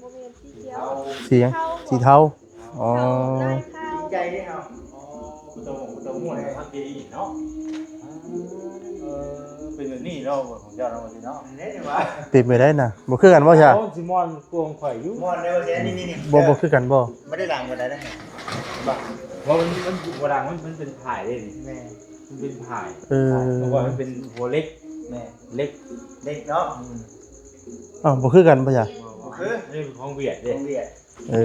ບໍ່ແມ່ນ ສີຂຽວ ສີຫຍັງ? ເທົາ ສີເທົາ. ອໍ ເທົາ ລາຍຂາວ ດີໃຈເດ້ເຮົາ. ອໍ ບໍ່ຕ້ອງ ບໍ່ຕ້ອງມ່ວນ ເອີ ພັກດີໆເນາະ. ເອີ ເປັນແບບນີ້ເນາະ ຂອງເຈົ້າເນາະ ວ່າຊີ້ເນາະ. ອັນນີ້ວ່າ ເປັນໄປໄດ້ນະ ບໍ່ຄືກັນບໍ່ຊະ? ໂອ້ ຊິມ່ວນກວ່າຂອງຂ້ອຍຢູ່. ມ່ວນເດ້ວ່າຊີ້ ນີ້ໆໆ. ບໍ່ ບໍ່ຄືກັນບໍ່? ບໍ່ໄດ້ລ້າງປານໃດເດ້. ບໍ່ ມັນ ມັນບໍ່ລ້າງ ມັນ ມັນເປັນຜາຍເດ້ນີ້. ແມ່ນ ມັນເປັນຜາຍ. ເອີ ເພາະວ່າມັນເປັນຫົວເຫຼັກ. ແມ່ນ ເຫຼັກ ເຫຼັກເນາະ. ອືມ ອ້າວ ບໍ່ຄືກັນບໍ່ຊະ? ບໍ່ຄື ນີ້ເປັນຂອງຫວຽດເດ້. ຂອງຫວຽດ. ເອີ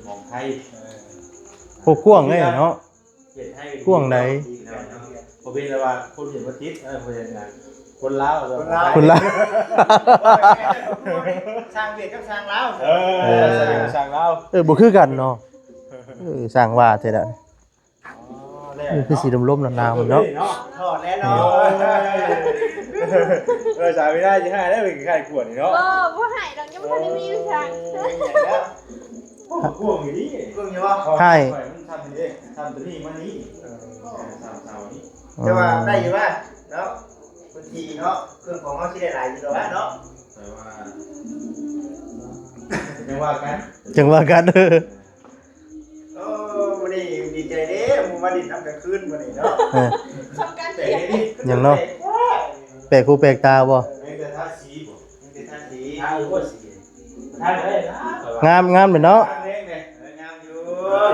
ຂອງໄທ. ເອີ ໂອ້ ກວ້າງເດ້ເນາະ. ກວ້າງໃດ໋. ບໍ່ເປັນແລ້ວວ່າຄົນເຫັນວ່າຕິດ ເອີ ເພິ່ນ ຄົນລາວ ຄົນລາວ ຄົນລາວ ຊ່າງຫວຽດກັບຊ່າງລາວ. ເອີ ເອີ ຊ່າງຫວຽດກັບຊ່າງລາວ ເອີ ບໍ່ຄືກັນເນາະ. ເອີ ຊ່າງວ່າແທ້ລະ. ອໍ ແລ້ວ ເອີ ຄືຊິລົມໆໜາວໆເນາະ. ຖອດແນ່ນອນ. ໂອ້ຍ ເອີ ສາວວິໄລຊິຮ້າຍແລ້ວ ເປັນຄ້າຍຂວດນີ້ເນາະ. ບໍ່ ບໍ່ຮ້າຍດອກ ຍັງບໍ່ທັນໄດ້ມີຫຍັງ. ໂອ້ ກວ້າງຢູ່ນີ້ ກວ້າງຢູ່ບໍ່? ໃຫ້ ມັນທຳນີ້ເດ້ ທຳຕົວນີ້ມານີ້. ເອີ ທຳເສົານີ້ ແຕ່ວ່າໄດ້ຢູ່ວ່າເນາະ. ພື້ນທີ່ເນາະ ເຄື່ອງຂອງເຮົາຊິໄດ້ຫຼາຍຢູ່ດອກເນາະ ແຕ່ວ່າ ຈັ່ງວ່າກັນ ຈັ່ງວ່າກັນ ໂອ້ ມື້ນີ້ດີໃຈເດ້ ໝູ່ມາຫຼິ້ນນຳກາງຄືນມື້ນີ້ເນາະ ເອີ ຊົມກັນ ແປກດີ ຫຍັງເນາະ ແປກຫູແປກຕາບໍ່ ເອີ ຍັງແຕ່ທາສີບໍ່ ຍັງແຕ່ທາສີ ທາຢູ່ບໍ່ສີ ທາກໍໄດ້ນະ ງາມ ງາມເດເນາະ ງາມແຮງເດ້ ເອີ ງາມຢູ່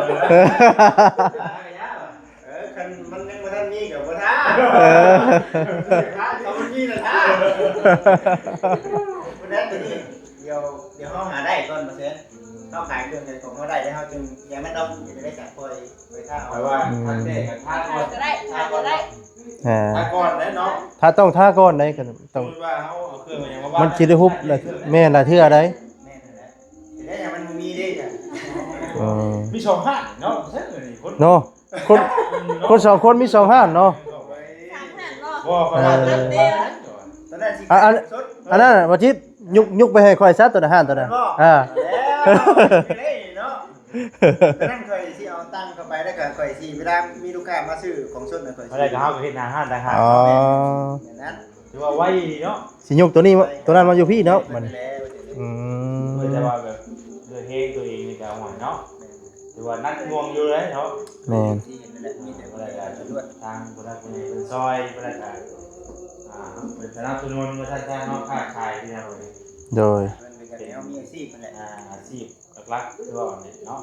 ເອີ ທາກໍຍາວ ເອີ ຄັນມັນຍັງບໍ່ທັນມີກໍບໍ່ທາ ເອີ ທາ ຖ້າມັນມີລະທາ ບໍ່ໄດ້ຕົວນີ້ ດຽວ ດຽວເຮົາຫາໄດ້ກ່ອນ ບໍ່ເຊີນ ເຮົາຂາຍເຄື່ອງຂາຍຂອງເຮົາໄດ້ແລ້ວ ເຮົາຈຶ່ງຢ່າມັນດອກ ຈະໄດ້ຈັກປ່ອຍໄປທາເອົາ ແປວ່າ ອືມ ທາແຕ່ກໍທາກ່ອນ ທາກໍໄດ້ ທາກໍໄດ້ ອ່າ ທາກ່ອນແຫຼະເນາະ ຖ້າຕ້ອງທາກ່ອນໃດ໋ ກໍຕ້ອງ ສົມມຸດວ່າເຮົາເອົາເຄື່ອງຫຍັງມາວາງ ມັນຊິໄດ້ຮຸບ ແມ່ນ ຫຼາຍເທື່ອໃດ ແມ່ນຫັ້ນແຫຼະ ຊິໄດ້ໃຫ້ມັນບໍ່ມີເດ້ ເອີ ມີສອງຮ້ານເນາະ ເຊິ່ງອັນນີ້ຄົນ ເນາະ ຄົນ ຄົນສອງຄົນມີສອງຮ້ານເນາະ ສາມຮ້ານບໍ່ ບໍ່ ເອີ ຕອນນັ້ນຊິ ອັນ ອັນ ອັນນັ້ນ ບໍ່ຈິດ ຍຸກ ຍຸກໄປໃຫ້ຂ້ອຍຊະ ຕົວນັ້ນ ຮ້ານຕົວນັ້ນ ບໍ່ ອ່າ ແລ້ວເດ້ເນາະ ຕອນນັ້ນຂ້ອຍຊິເອົາຕັງເຂົ້າໄປ ແລ້ວກໍຂ້ອຍຊິ ເວລາມີລູກຄ້າມາຊື້ຂອງສົດນະ ຂ້ອຍຊິ ແລ້ວກໍເຮົາກໍເຮັດໜ້າຮ້ານຕ່າງຫາກ ອໍ ແບບນັ້ນ ຖືວ່າໄວດີເນາະ ຊິຍົກຕົວນີ້ມາ ຕົວນັ້ນມາຢູ່ພີ້ເນາະ ບັດນີ້ ອືມ ເອີ ແຕ່ວ່າແບບ ເອີ ເຮັດຕົວເອງນີ້ກໍ ໂອ້ຍ ເນາະ ຖືວ່າໜັກໜ່ວງຢູ່ເລີຍເນາະ ແມ່ນ ທີ່ເຫັນນັ້ນແຫຼະ ມີແຕ່ບໍ່ໄດ້ກໍທາງຜູ້ຫຼັກຜູ້ໃຫຍ່ເພິ່ນຊ່ອຍ ບໍ່ໄດ້ກໍ ອ່າ ເພິ່ນສະໜັບສະໜູນວ່າຊັ້ນຊະເນາະ ຄ້າຂາຍທີ່ແນວນີ້ ໂດຍ ເພິ່ນກໍຢາກໃຫ້ເຮົາມີອາຊີບຫັ້ນແຫຼະ ອ່າ ອາຊີບຫຼັກໆ ຄືວ່ານີ້ເນາະ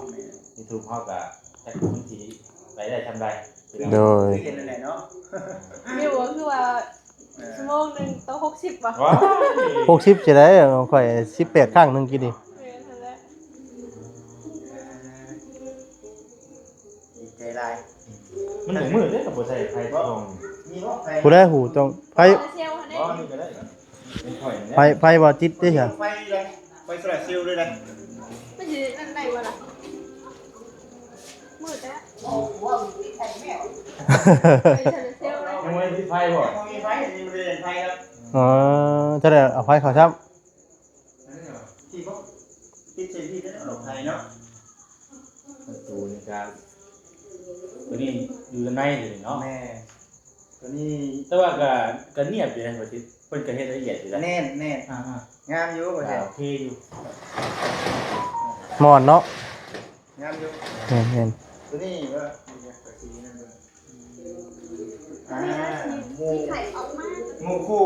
ຢູທູບເຮົາກໍຈັກມັນຊິໄປໄດ້ຊ່ຳໃດ ໂດຍ ຄືເຫັນນັ້ນແຫຼະເນາະ ວິວກໍຄືວ່າ ເອີ ຊົ່ວໂມງໜຶ່ງໂຕຫົກສິບບໍ່ ຫົກສິບຊິໄດ້ ຂອງຂ້ອຍສິບແປດຄັ້ງໜຶ່ງກີ້ນີ້ ແມ່ນຫັ້ນແຫຼະ ດີໃຈຫຼາຍ ມັນບໍ່ມືດເດ້ ກໍບໍ່ໃສ່ໄຟສ່ອງ ມີບໍ່ໄຟ ຜູ້ໃດຫູຕ້ອງໄຟ ໂຊລາເຊວຫັ້ນເດ້ ບໍ່ ນີ້ກໍໄດ້ ເປັນຂ້ອຍນີ້ແຫຼະ ໄຟ ໄຟບໍ່ຕິດເດ້ຊະ ໄຟເລີຍ ໄຟໂຊລາເຊວເລີຍນະ ມັນຊິນັ້ນໄດ້ບໍ່ລະ ມືດແລ້ວ ໂອ້ ບໍ່ມີໄຟແລ້ວ ຍັງບໍ່ໄດ້ຕິດໄຟບໍ່ ຍັງບໍ່ມີໄຟ ຍັງບໍ່ໄດ້ໄຟຄັບ ອໍ ຈະໄດ້ເອົາໄຟເຂົ້າຊ້ຳ ອັນນີ້ຫວາ ທີ່ບໍ່ ຕິດໃສ່ທີ່ໄດ້ເອົາໄຟເນາະ ປະຕູນີ້ກະ ຕົວນີ້ຢູ່ໃນນີ້ເນາະ ແມ່ນ ຕົວນີ້ ແຕ່ວ່າກະ ກະນຽບຢູ່ນະ ວ່າຊິ ເພິ່ນກະເຮັດລະອຽດຢູ່ນະ ແໜ້ນ ແໜ້ນ ອ່າໆ ງາມຢູ່ ວ່າຊິ ໂອເຄຢູ່ ມ່ວນເນາະ ງາມຢູ່ ແມ່ນໆ ຕົວນີ້ວ່າ ອ່າ ໝູ່ ໝູ່ຄູ່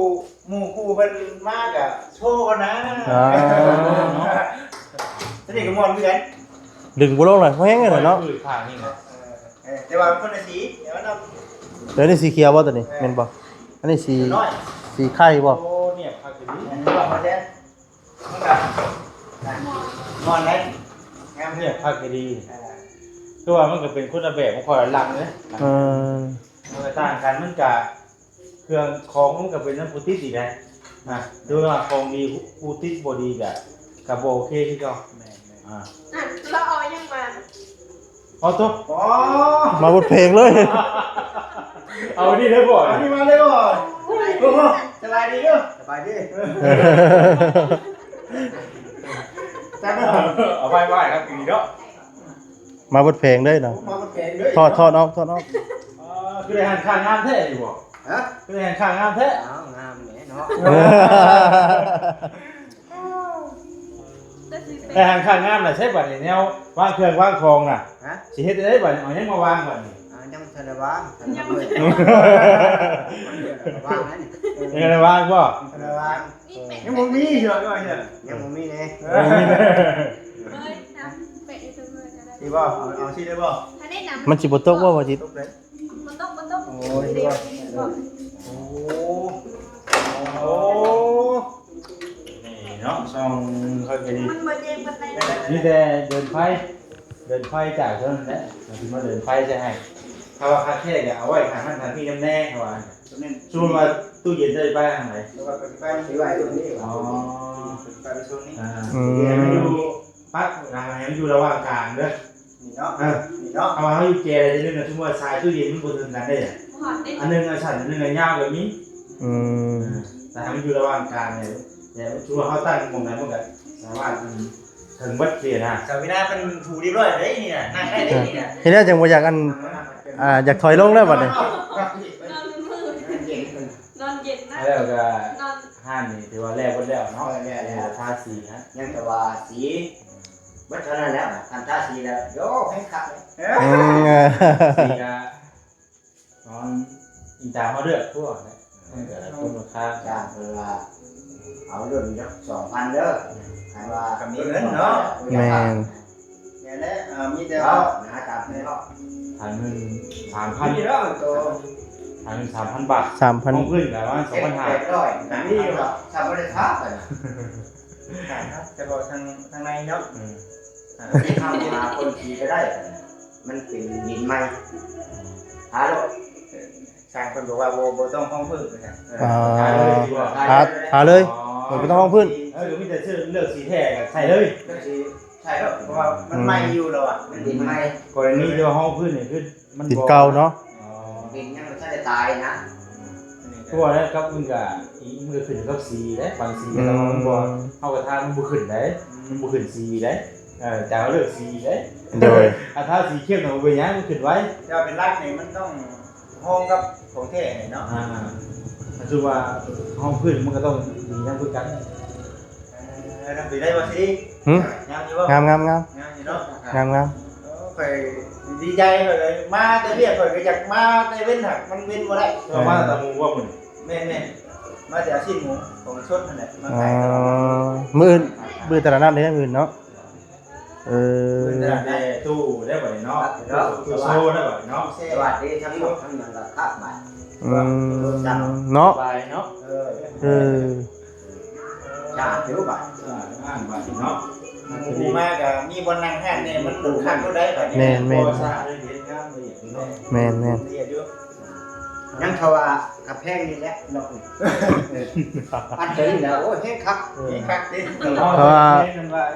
ໝູ່ຄູ່ເພິ່ນມາກະໂຊກັນນະ ອ່າ ຕົວນີ້ກະມ່ວນຄືກັນ ດຶງບໍ່ລົງເລີຍ ແຮງເລີຍເນາະ ເອີ ແຕ່ວ່າມັນຄົນລະສີ ແຕ່ວ່າ ຕົວນີ້ສີຂຽວບໍ່ ຕົວນີ້ ແມ່ນບໍ່ ອັນນີ້ສີ ສີໄຂ່ບໍ່ ໂອ້ ນຽບຄັກອີ່ຫຼີ ແມ່ນບໍ່ ມັນກະ ມ່ວນເດ້ ງາມ ເນຍ ຄັກອີ່ຫຼີ ເອີ ຄືວ່າມັນກໍເປັນຄົນລະແບບ ມັນຄົນລະຫຼັງເດ້ ເອີ ມັນກໍຕ່າງກັນ ມັນກະ ເຄື່ອງຂອງມັນກໍເປັນນຳຜູ້ຕິດອີກໄດ໋ ນະ ຄືວ່າຂອງດີຜູ້ຕິດບໍ່ດີກະ ກະບໍ່ໂອເຄຄືເກົ່າ ແມ່ນໆ ອ່າ ລາວເອົາຫຍັງມາ ເອົາຕົວ ອໍ ມາບົດເພງເລີຍ ເອົານີ້ເລີຍບໍ່ ເອົານີ້ມາເລີຍບໍ່ ໂອ້ໂຫ ສະບາຍດີເດີ ສະບາຍດີ ເອົາໄວ້ໆ ຄັບ ດີເນາະ ມາບົດເພງເລີຍເນາະ ມາບົດເພງເລີຍ ຖອດ ຖອດອອກ ຖອດອອກ ເອີ ຄືໄດ້ຫັນຂ້າງງາມແທ້ຢູ່ບໍ່ ຮະ ຄືໄດ້ຫັນຂ້າງງາມແທ້ ອ້າວ ງາມແຫຼະເນາະ ເອີ ແຕ່ຫາງຂ້າງງາມນະ ໃຊ້ບັດນີ້ແນວວາງເຄື່ອງວາງຂອງນະ ຮະ ຊິເຮັດຈັ່ງໃດບັດນີ້ ເອົາຫຍັງມາວາງບັດນີ້ ອ່າ ຍັງບໍ່ທັນໄດ້ວາງ ຍັງບໍ່ທັນໄດ້ວາງ ວາງແລ້ວນີ້ ຍັງບໍ່ທັນໄດ້ວາງບໍ່ ຍັງບໍ່ທັນໄດ້ວາງ ຍັງບໍ່ມີເທື່ອ ຍັງບໍ່ມີເດ້ ເອີ ເອີຍ ນຳແປະຢູ່ເທິງເລີຍກໍໄດ້ ຊິບໍ່ ເອົາ ເອົາຊິໄດ້ບໍ່ ມັນຊິບໍ່ຕົກບໍ່ ບໍ່ຈິດ ຕົກເດ້ ບໍ່ຕົກ ບໍ່ຕົກ ໂອ້ຍ ໂອ້ ໂອ້ ນີ້ເນາະ ຊ່ອງເຂົາກໍດີ ມັນບໍ່ແຍງປານໃດ ມີແຕ່ເດີນໄຟ ເດີນໄຟຈາກເທົ່ານັ້ນແຫຼະ ເຮົາຊິມາເດີນໄຟໃສ່ໃຫ້ ຖ້າວ່າຄັກແທ້ກໍເອົາໄວ້ຂ້າງນັ້ນຂ້າງນີ້ນຳແດ່ ເຂົາວ່າ ສົມມຸດວ່າຕູ້ເຢັນຈະໄປທາງໃດ ແລ້ວກໍໄປ ໄປໄວ້ຕົງນີ້ ອໍ ໄປໂຊນນີ້ ອ່າ ອືມ ໃຫ້ມັນຢູ່ ປັກ ໃຫ້ມັນຢູ່ລະຫວ່າງກາງເດີ ນີ້ເນາະ ເອີ ນີ້ເນາະ ເພາະວ່າເຮົາຢູ່ແຈໃດ ຈະເລື່ອງ ສົມມຸດວ່າສາຍຕູ້ເຢັນມັນບໍ່ເຖິງກັນເດ້ ອັນໜຶ່ງອັນສັ້ນ ອັນໜຶ່ງອັນຍາວກໍມີ ອືມ ເອີ ແຕ່ໃຫ້ມັນຢູ່ລະຫວ່າງກາງນີ້ ແຕ່ສົມມຸດວ່າເຮົາຕັ້ງໝ່ອງໃດ ມັນກໍສາມາດ ເຖິງເບິດເດນະ ສາວວິນາເພິ່ນຖູຮຽບຮ້ອຍເດ້ນີ້ນະ ນັ່ງໄດ້ເດ້ນີ້ນະ ເຮັດແນວຈັ່ງບໍ່ຢາກອັນ ອ່າ ຢາກຖອຍລົງແລ້ວບັດນີ້ ນອນມືດ ນອນເຢັນນະ ແລ້ວກໍຮ້ານນີ້ຖືວ່າແລ້ວເບິດແລ້ວເນາະ ເອີ ແລ້ວ ແລ້ວ ທາສີນະ ຍັງແຕ່ວ່າສີ ເບິດເທົ່ານັ້ນແລ້ວ ຄັນທາສີແລ້ວ ໂອ້ ແຮງຄັກເລີຍ ອືມ ສີກໍ ຕອນອີງຕາມເຮົາເລືອກຕົວະ ມັນກໍຕົວລາຄາ ຈ້າງເພິ່ນວ່າ ເອົາເລື່ອງຈັກສອງພັນເດີ ຄັນວ່າກໍມີເງິນເນາະ ແມ່ນ ແມ່ນແຫຼະ ເອີ ມີແຕ່ວ່າຫາຕາມເພິ່ນເນາະ ທາງໜຶ່ງສາມພັນ ນີ້ເນາະໂຕ ທາງໜຶ່ງສາມພັນບາດ ສາມພັນ ຂອງເພິ່ນກໍປະມານສອງພັນຫ້າ ແປດຮ້ອຍ ກໍມີຢູ່ດອກ ສາມພັນຫ້າ ເນາະ ສາມພັນຫ້າ ເນາະ ແຕ່ກໍທາງ ທາງໃນເນາະ ອືມ ອ່າ ທີ່ເຮົາຫາຄົນຂີ່ກໍໄດ້ ມັນເປັນດິນໃໝ່ ຫາໂລດ ຊ່າງເພິ່ນບອກວ່າບໍ່ ບໍ່ຕ້ອງຮອງພື້ນວ່າຊັ້ນ ເອີ ອ່າ ຫາເລີຍດີກວ່າ ຫາ ຫາເລີຍ ອໍ ບໍ່ຕ້ອງຮອງພື້ນ ເອີ ກໍມີແຕ່ເລືອກສີແທ້ກໍໃສ່ເລີຍ ເລືອກສີໃສ່ໂລດ ເພາະວ່າມັນໃໝ່ຢູ່ແລ້ວອະ ມັນດິນໃໝ່ ກໍລະນີທີ່ວ່າຮອງພື້ນນີ້ຄືມັນ ດິນເກົ່າເນາະ ອໍ ດິນຍັງບໍ່ທັນໄດ້ຕາຍນະ ຄືວ່າແລ້ວກັບມັນກໍ ອີ ມັນກໍຂຶ້ນກັບສີເດ້ ບາງສີ ອືມ ແລ້ວມັນບໍ່ ເຮົາກໍທາມັນບໍ່ຂຶ້ນເດ້ ອືມ ມັນບໍ່ຂຶ້ນສີເດ້ ເອີ ຈາກເລືອກສີເດ້ ໂດຍ ອາ ທາສີເຂັ້ມນະບໍ່ເປັນຫຍັງ ມັນຂຶ້ນໄວ ແຕ່ວ່າເປັນຫຼັກນີ້ມັນຕ້ອງຮອງກັບຂອງແທ້ນີ້ເນາະ ອ່າ ຖ້າສົມມຸດວ່າຮອງພື້ນມັນກໍຕ້ອງດີນຳຄືກັນ ເອີ ນຳໄປໄດ້ບໍ່ສີ ຫື ງາມຢູ່ບໍ່ ງາມໆໆ ງາມຢູ່ເນາະ ງາມໆ ໂອ້ ຂ້ອຍດີໃຈ ຂ້ອຍມາແຕ່ວຽກ ຂ້ອຍກໍຢາກມາແຕ່ເວັນ ຫາກມັນເວັນບໍ່ໄດ້ ເອີ ມາແຕ່ໝູ່ບໍ່ມື້ນີ້ ແມ່ນໆ ມາແຕ່ເອົາຊີ້ນໝູຂອງສົດຫັ້ນແຫຼະ ມາຂາຍຕະຫຼາດ ອໍ ມື້ອື່ນ ມື້ຕະຫຼາດນັດເດ້ ມື້ອື່ນເນາະ ເອີ ມື້ຕະຫຼາດນັດ ຕູ້ໄດ້ບັດນີ້ເນາະ ຕູ້ໂຊໄດ້ບັດນີ້ເນາະ ສະຫວັດດີທັງໝົດທັງນັ້ນລະຄັກບາດ ອືມ ເນາະ ສະບາຍເນາະ ເອີ ເອີ ສະອາດຢູ່ບາດ ສະອາດຢູ່ບາດເນາະ ໝູມາກໍມີບ່ອນນັ່ງຮ້ານແດ່ ມັນຄັກໂລດໄດ໋ບາດນີ້ ແມ່ນໆ ບໍ່ສະອາດ ລະອຽດງາມ ລະອຽດເນາະ ແມ່ນໆ ລະອຽດຢູ່ ຍັງເທົ່າວ່າກຳແພງນີ້ແຫຼະເນາະ ອັນຕົວນີ້ນະ ໂອ້ຍ ແຮງຄັກ ເອີ ແຮງຄັກເດ້ ເພາະວ່າ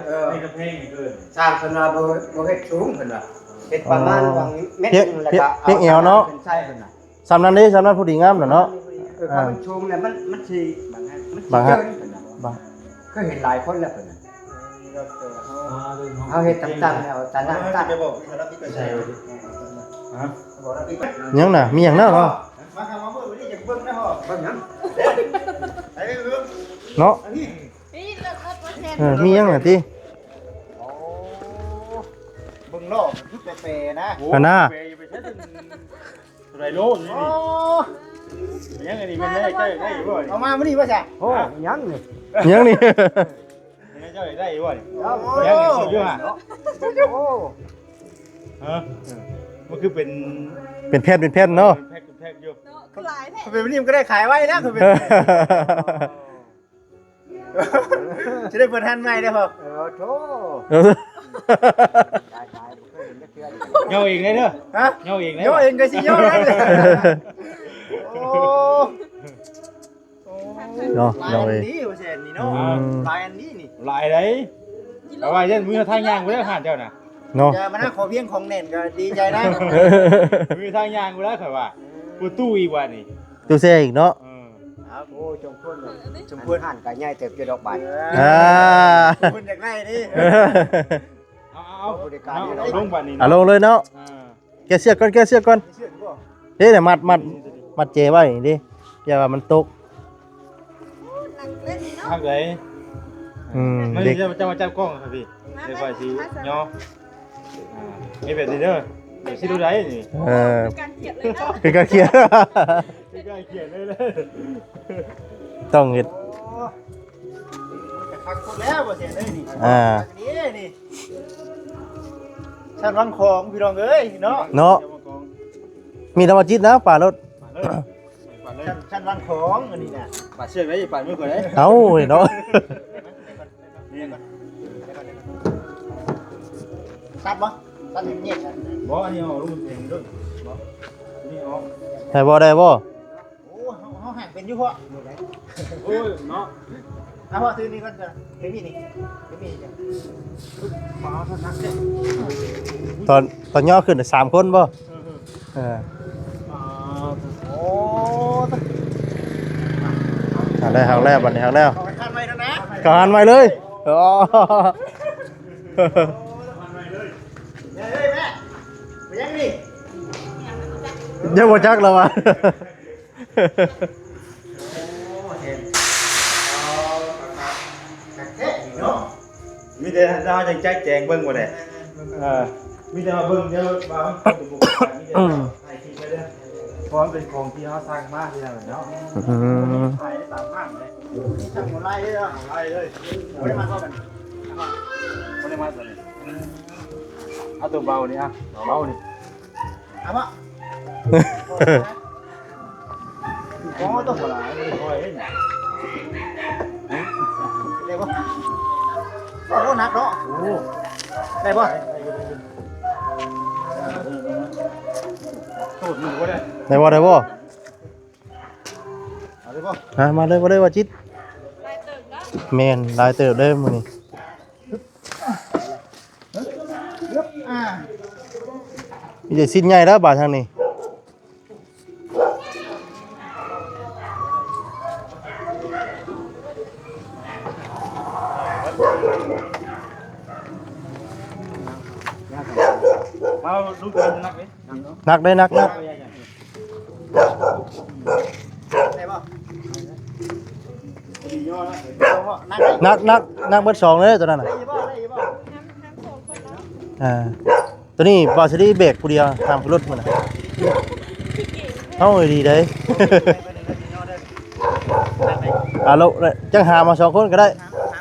ເອີ ໃນກຳແພງນີ້ເກີນ ຊ່າງເພິ່ນວ່າບໍ່ ບໍ່ເຮັດສູງ ເພິ່ນວ່າເຮັດປະມານຫວ່າງແມັດໜຶ່ງ ແລ້ວກໍເອົາປະມານຂຶ້ນໃສ່ ເພິ່ນວ່າ ສ່ຳນັ້ນເດ້ ສ່ຳນັ້ນພໍດີງາມແລ້ວເນາະ ເອີ ຄັນມັນສູງແລ້ວມັນ ມັນຊິບັງ ມັນຊິເຈີນ ເພິ່ນວ່າ ບາງ ເຄີຍເຫັນຫຼາຍຄົນແລ້ວເພິ່ນ ເຮົາເຮັດຕ່ຳໆ ແລ້ວຕາໜ້າຕັ້ງ ຫຍັງນະ ມີຫຍັງນະ ເນາະ ມາທຳມາເບິ່ງນີ້ ຢາກເບິ່ງນະ ເບິ່ງຫຍັງ ເນາະ ເອີ ມີຫຍັງນະຕິ ໂອ້ ເບິ່ງລໍ້ຄືແປໆນະ ຫັ້ນນະ ເທົ່າໃດໂລນີ້ ໂອ້ ຍັງອັນນີ້ແມ່ນໄດ້ ເຈົ້າໄດ້ຢູ່ບໍ່ນີ້ ເອົາມາມື້ນີ້ບໍ່ຊະ ໂອ້ ຫຍັງນີ້ ຫຍັງນີ້ ເຈົ້າໄດ້ຢູ່ບໍ່ນີ້ ໂອ້ ຍັງຢູ່ຫະ ໂອ້ ຮະ ມັນຄືເປັນ ເປັນແຜ່ນ ເປັນແຜ່ນເນາະ ເປັນແພັກ ເປັນແພັກຢູ່ ເນາະ ຄືຫຼາຍແທ້ ເປັນແບບນີ້ມັນກໍໄດ້ຂາຍໄວນະ ຄືເປັນ ຊິໄດ້ເປີດຮ້ານໃໝ່ເດ້ພໍ່ ເອີ ໂທ້ ເອີ ຕາຍໆ ບໍ່ເຄີຍເຫັນຈັກເທື່ອ ຍໍເອງເດ້ເດີ ຮະ ຍໍເອງເດ້ ຍໍເອງກໍຊິຍໍນັ້ນແຫຼະ ໂອ້ ໂອ້ ເນາະ ຫຼາຍອັນນີ້ວ່າຊັ້ນນີ້ເນາະ ອືມ ຫຼາຍອັນນີ້ນີ້ ຫຼາຍໃດ໋ ແຕ່ວ່າຢ້ານມື້ທາງຍ່າງບໍ່ໄດ້ຫາເຈົ້ານະ ເນາະ ຢ່າມານະ ຂໍພຽງຂອງແໜ້ນກໍດີໃຈນະ ມື້ທາງຍ່າງບໍ່ໄດ້ ຂ້ອຍວ່າ ເອີ ຕູ້ຕູ້ອີກວ່ານີ້ ຕູ້ແຊ່ອີກເນາະ ເອີ ເອົາ ໂອ້ ສົມຄວນເນາະ ສົມຄວນ ຮ້ານກໍໃຫຍ່ເຕີບຢູ່ດອກບາດ ອ່າ ຄົນຢາກໄດ້ນີ້ ເອົາ ເອົາ ເອົາ ບໍລິການ ເອົາ ເອົາລົງບາດນີ້ ເອົາລົງເລີຍເນາະ ອ່າ ແກະເຊືອກກ່ອນ ແກະເຊືອກກ່ອນ ເຊືອກບໍ່ ເດ້ ມັດ ມັດ ມັດແຈໄວ້ນີ້ເດ້ ຢ່າວ່າມັນຕົກ ໂອ້ ໜັກເລີຍນີ້ເນາະ ໜັກເລີຍ ອືມ ມັນ ເດັກ ຈະ ຈະມາຈັບກ້ອງ ພີ່ ມາ ເດ ໄປ ຂ້ອຍຊິ ມາ ຍໍ ອ່າ ເຮັດແບບນີ້ເດີ ເຮັດຊິໄດ້ນີ້ ເອີ ຄືການຂຽນເລີຍເນາະ ຄືການຂຽນ ຄືການຂຽນເລີຍ ຕ້ອງເຮັດ ໂອ້ ມັນກະຄັກໂພດແລ້ວ ບໍ່ແມ່ນເລີຍນີ້ ອ່າ ຄັກດີນີ້ ຊັ້ນວັງຂອງ ພີ່ນ້ອງເອີຍເນາະ ເນາະ ມີແຕ່ວ່າຈິດນະ ປາໂລດ ປາເລີຍ ປາເລີຍ ຊັ້ນ ຊັ້ນວັງຂອງ ອັນນີ້ນະ ປາເຊືອກໄດ້ ປາມືຂ້ອຍໄດ້ ເອົ້າ ເນາະ ຕັດບໍ່? ຕັດໃຫ້ມັນແຍກກັນ ບໍ່ ອັນນີ້ເອົາລົງເອງໂລດ ບໍ່ ນີ້ເອົາ ໄດ້ບໍ່? ໄດ້ບໍ່? ໂອ້ ເຮົາ ເຮົາຫາກເປັນຢູ່ພວກ ໂອ້ຍເນາະ ເອົາພວກ ຖືນີ້ກ່ອນ ຖືມີດນີ້ ຖືມີດນີ້ ປາດ ໜັກແທ້ ຕອນ ຕອນຍໍຂຶ້ນສາມຄົນບໍ່? ເອີ ເອີ ປາດ ໂອ້ ເອົາແລ້ວ ເອົາແລ້ວ ບັດນີ້ເອົາແລ້ວ ເຂົ້າຮ້ານໃໝ່ແລ້ວນະ ເຂົ້າຮ້ານໃໝ່ເລີຍ ອໍ ເອີຍ ແມ່ ໄປຍັງນີ້ ຍັງບໍ່ຈັກລະວ່າ ໂອ້ ມີແຕ່ເຮົາຈັ່ງແຈກແຈງເບິ່ງບໍ່ໄດ້ ເອີ ມີແຕ່ວ່າເບິ່ງເດີວ່າມັນເປັນບຸກຄົນ ມີແຕ່ວ່າໃຫ້ຄິດໄປເດີ ເພາະມັນເປັນຂອງທີ່ເຮົາສັ່ງມາທີ່ນັ້ນແຫຼະເນາະ ອືມ ຂາຍໄດ້ຕາມຫ້າງເລີຍ ສັ່ງບໍ່ໄລ່ເລີຍ ໄລ່ເລີຍ ບໍ່ໄດ້ມາເທົ່າກັນ ບໍ່ໄດ້ມາເທົ່າກັນ ເອົາຕົວເບົານີ້ ເອົາເບົານີ້ ເອົາບໍ່? ໂອ້ ຕົວບໍ່ຫຼາຍ ບໍ່ໄດ້ຄ່ອຍເດ້ນີ້ ໄດ້ບໍ່? ໂອ້ ໜັກເນາະ ໂອ້ ໄດ້ບໍ່? ໄດ້ບໍ່ ໄດ້ບໍ່? ເອົາໄດ້ບໍ່? ຮະ ມາເລີຍ ມາເລີຍ ວ່າຈິດ ຫຼາຍເຕີບເນາະ ແມ່ນ ຫຼາຍເຕີບເດ້ມື້ນີ້. ອ່າ ມີແຕ່ຊິ້ນໃຫຍ່ແລ້ວບາດທາງນີ້ ມາລູກເດີນໜັກເດ້ ໜັກເດ້ ໜັກ ໜັກ. ໜັກ ໜັກ ໜັກເບິດສອງເລີຍຕົວນັ້ນນະ ອ່າ ຕົວນີ້ບ່າວສາລີແບກຜູ້ດຽວ ຫ້າມຂຶ້ນລົດມັນນະ ເຮົາດີເດ້ ອາ ລົງ ຈັ່ງຫາມເອົາສອງຄົນກໍໄດ້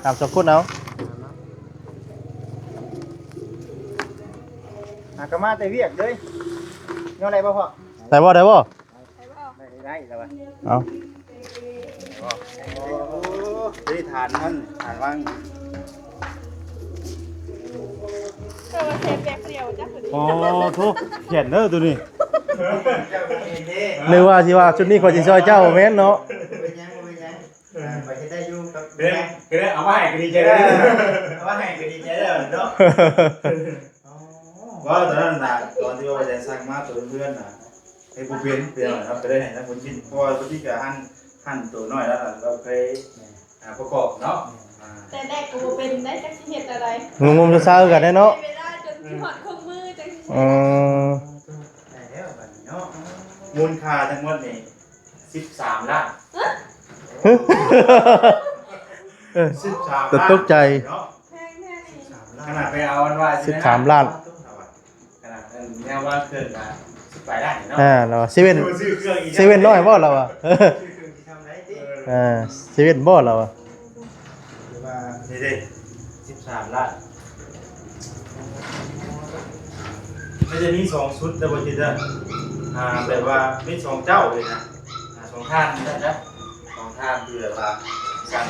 ຫາມສອງຄົນເອົາ ຫາກະມາແຕ່ວຽກເດ້ ຍ້ອນໄດ້ບໍ່ພໍ່? ໄດ້ບໍ່? ໄດ້ບໍ່? ໄດ້ ໄດ້ແລ້ວວະ ເອົາ ໂອ້ ນີ້ຖານມັນ ຖານວາງ ເອີ ວ່າແຄ່ແບກຜູ້ດຽວຈ້ະ ໂອ້ໂທ ຂຽນເດີໂຕນີ້ ເຈົ້າເປັນເອງເດ້ ນຶກວ່າຊິວ່າຊຸດນີ້ຂ້ອຍຊິຊ່ອຍເຈົ້າ ບໍ່ແມ່ນເນາະ ເປັນຫຍັງ ບໍ່ເປັນຫຍັງ ເອີ ຂ້ອຍເຮັດໄດ້ຢູ່ກັບ ເປັນຫຍັງ ເປັນຫຍັງ ເອົາມາໃຫ້ກໍດີໃຈແລ້ວ ເອົາມາໃຫ້ກໍດີໃຈແລ້ວເນາະ. ອໍ ວ່າຕອນນັ້ນນະ ຕອນທີ່ວ່າແດນສັ່ງມາໂຕເພື່ອນນະ ເຮັດບໍ່ເປັນ ເປັນຫຍັງເນາະ ກໍໄດ້ໃຫ້ທາງຄົນກິນ ເພາະວ່າຄົນກິນກໍຫັ້ນ ຫັ້ນໂຕນ້ອຍແລ້ວນະ ລາວເຄີຍ ອ່າ ປະກອບເນາະ ອ່າ ແຕ່ແລກກໍບໍ່ເປັນໄດ໋ ຈັກຊິເຮັດແນວໃດ ງົມໆຊາໆຄືກັນແຫຼະເນາະ ໃຊ້ເວລາຈົນຊິຮອດເຄິ່ງມື້ຈັ່ງຊິ ອືມ ໄດ້ແລ້ວບັດນີ້ເນາະ ມູນຄ່າທັງໝົດນີ້ ສິບສາມລ້ານ ຮະ ເອີ ສິບສາມລ້ານ ແຕ່ຕົກໃຈເນາະ ແພງແທ້ນີ້ ສິບສາມລ້ານ ຂະໜາດໄປເອົາອັນວ່າ ສິບສາມລ້ານ ຂະໜາດແນວວາງເຄື່ອງກະສິບປາຍລ້ານເນາະ ອ່າ ລາວວ່າເຊເວັ່ນ ຊື້ເຄື່ອງອີກ ເຊເວັ່ນນ້ອຍບໍ່ລາວວ່າ ຊື້ເຄື່ອງຊິທຳໄດ້ຕິ ອ່າ ເຊເວັ່ນບໍ່ລາວວ່າ ຫຼືວ່າ ນີ້ເດ້ ສິບສາມລ້ານ ມັນຈະມີສອງຊຸດເດີ ບໍ່ຈິດເດີ ອ່າ ແບບວ່າມີສອງເຈົ້າເລີຍນະ ອ່າ ສອງທ່ານນັ້ນນະ ສອງທ່ານທີ່ແບບວ່າສັ່ງ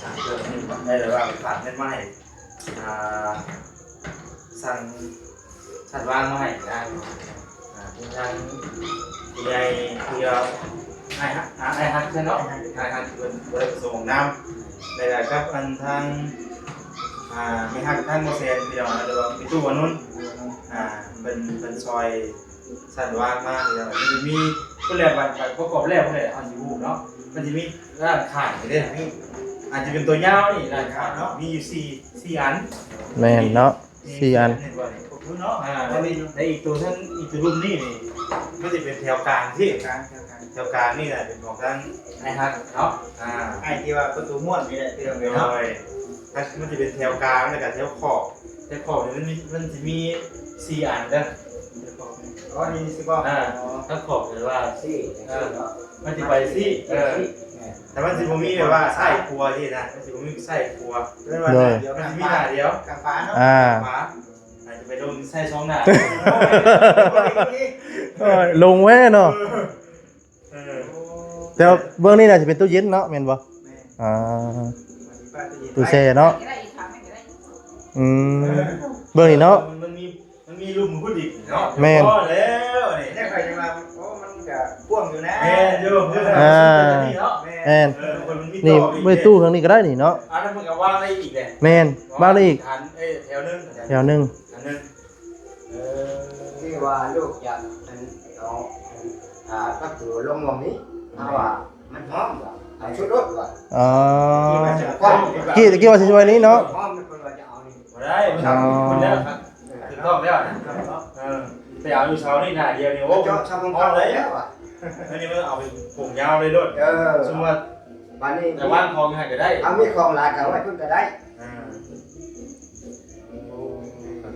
ສັ່ງເຄື່ອງນີ້ໄດ້ ແບບວ່າຝາກເງິນມາໃຫ້ ອ່າ ສັ່ງ ສັ່ງວາງມາໃຫ້ນະ ອ່າ ເປັນທາງຜູ້ໃຫຍ່ ຜູ້ໃຫຍ່ ອ້າຍຮັກ ອ້າຍຮັກຊະເນາະ ອ້າຍຮັກ ເພິ່ນບໍ່ໄດ້ປະສົງອອກນາມ ແລ້ວກໍກັບອັນທາງ ອ່າ ແມ່ຮັກທາງບໍ່ແສນ ພີ່ນ້ອງ ຫຼືວ່າແມ່ຕູ້ອານຸນ ອ່າ ເພິ່ນ ເພິ່ນຊ່ອຍສັ່ງວາງມາ ພີ່ນ້ອງ ມັນຈະມີ ເພິ່ນແລ້ວ ບັດ ບັດປະກອບແລ້ວ ເພິ່ນແລ້ວ ເຮົາຊິຮູ້ເນາະ ມັນຈະມີດ້ານຂ້າງນີ້ເດ້ ນີ້ ອາດຈະເປັນຕົວຍາວນີ້ ດ້ານຂ້າງເນາະ ມີຢູ່ສີ່ ສີ່ອັນ ແມ່ນເນາະ ສີ່ອັນ ເຫັນບໍ່ນີ້ ເນາະ ອ່າ ແລ້ວນີ້ ແລ້ວອີກຕົວໜຶ່ງ ອີກຕົວລຸ່ມນີ້ນີ້ ມັນຈະເປັນແຖວກາງຊີ້ ແຖວກາງ ແຖວກາງ ແຖວກາງນີ້ນະ ເປັນຂອງທາງອ້າຍຮັກເນາະ ອ່າ ອ້າຍທີ່ວ່າປະຕູມ້ວນນີ້ແຫຼະ ພີ່ນ້ອງເອີຍເນາະ ໂດຍ ມັນຈະເປັນແຖວກາງ ແລ້ວກໍແຖວຂອບ ແຖວຂອບນີ້ມັນມີ ມັນຊິມີສີ່ອັນເດີ ອໍ ນີ້ຊິບໍ່ ອ່າ ທາງຂອບແປວ່າ ຊີ້ ເອີ ມັນຊິໄປຊີ້ ເອີ ແຕ່ມັນຊິບໍ່ມີແບບວ່າຊ້າຍຂວາຊີ້ນະ ມັນຊິບໍ່ມີຊ້າຍຂວາ ໂດຍ ມັນຊິມີໜ້າດຽວ ກາງຂວາເນາະ ອ່າ ຂວາ ອາດຈະໄປລົງໃສ່ຊ່ອງໜ້າ ໂອ້ຍ ລົງແວ່ເນາະ ເອີ ແຕ່ວ່າເບື້ອງນີ້ໜ້າຈະເປັນຕູ້ເຢັນເນາະ ແມ່ນບໍ່? ແມ່ນ ອ່າ ຕູ້ແຊ່ເນາະ ອືມ ເບື້ອງນີ້ເນາະ ມັນມີ ມັນມີລຸ່ມພຸ້ນອີກເນາະ ແມ່ນ ພໍແລ້ວນີ້ ແລ້ວຂ້ອຍຍັງວ່າ ໂອ້ ມັນກະກວ້າງຢູ່ນະ ແມ່ນຢູ່ ອ່າ ແມ່ນ ເອີ ມັນມີ ນີ້ ຕໍ່ອີກ ໄວ້ຕູ້ທາງນີ້ກໍໄດ້ນີ້ເນາະ ອັນນັ້ນມັນກໍວາງໄດ້ອີກແຫຼະ ແມ່ນ ວາງໄດ້ອີກ ຖານ ເອີ ແຖວໜຶ່ງ ແຖວໜຶ່ງ ອັນໜຶ່ງ ເອີ ທີ່ວ່າລູກຢາກອັນເອົາ ອ່າ ປະຕູລົງໝ່ອງນີ້ ເພາະວ່າມັນຫ້ອມວ່າ ເອົາຊຸດລົດວ່າ ອໍ ທີ່ວ່າຈະ ຕະກີ້ ຕະກີ້ວ່າຊິຊ່ອຍນີ້ເນາະ ຫ້ອມ ເພິ່ນວ່າຈະເອົານີ້ ບໍ່ໄດ້ ມັນ ອໍ ມັນແລ້ວ ຖືກຕ້ອງແລ້ວນະ ເອີ ໄປເອົາຢູ່ເສົານີ້ໜ້າດຽວນີ້ ໂອ້ ເຈາະຊ່ອງເອົາໄດ້ແລ້ວວ່າ ອັນນີ້ມັນເອົາໄປປູກຍາວເລີຍໂລດ ເອີ ສົມມຸດວ່າ ບາດນີ້ ແຕ່ວາງຂອງຢູ່ຫັ້ນກໍໄດ້ ເອົາມີຂອງຫຼາຍກໍເອົາໄວ້ພຸ້ນກໍໄດ້ ອ່າ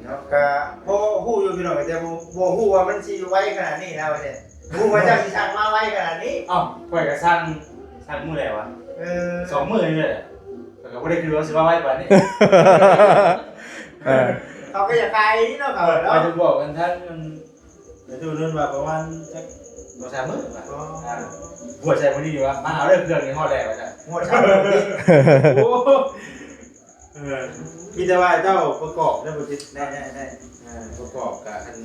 ເນາະ ກະພໍຮູ້ຢູ່ພີ່ນ້ອງ ແຕ່ບໍ່ ບໍ່ຮູ້ວ່າມັນຊິໄວຂະໜາດນີ້ນະ ວ່າແທ້ ບໍ່ຮູ້ວ່າເຈົ້າຊິສັ່ງມາໄວຂະໜາດນີ້. ເອົ້າ ຂ້ອຍກະສັ່ງ ສັ່ງມື້ໃດວະ? ເອີ ສອງມື້ນີ້ແຫຼະ ຂ້ອຍກະບໍ່ໄດ້ຄິດວ່າຊິມາໄວປານນີ້. ເອີ ເຂົາກະຢາກຂາຍນີ້ເນາະ ເຂົາເນາະ ຂ້ອຍຈະບອກກັນທັງ ໄປດູນັ້ນວ່າປະມານຈັກສອງສາມມື້ວ່າ ອໍ ອ່າ ຫົວໃສ່ມື້ນີ້ວ່າ ມາເອົາເດີ ເຄື່ອງນີ້ຮອດແລ້ວວ່າຊັ້ນ ຫົວໃສ່ມື້ນີ້. ໂອ້ ເອີ ມີແຕ່ວ່າເຈົ້າປະກອບໄດ້ບໍ່ຕິດ ໄດ້ ໄດ້ ໄດ້ ອ່າ ປະກອບກະອັນ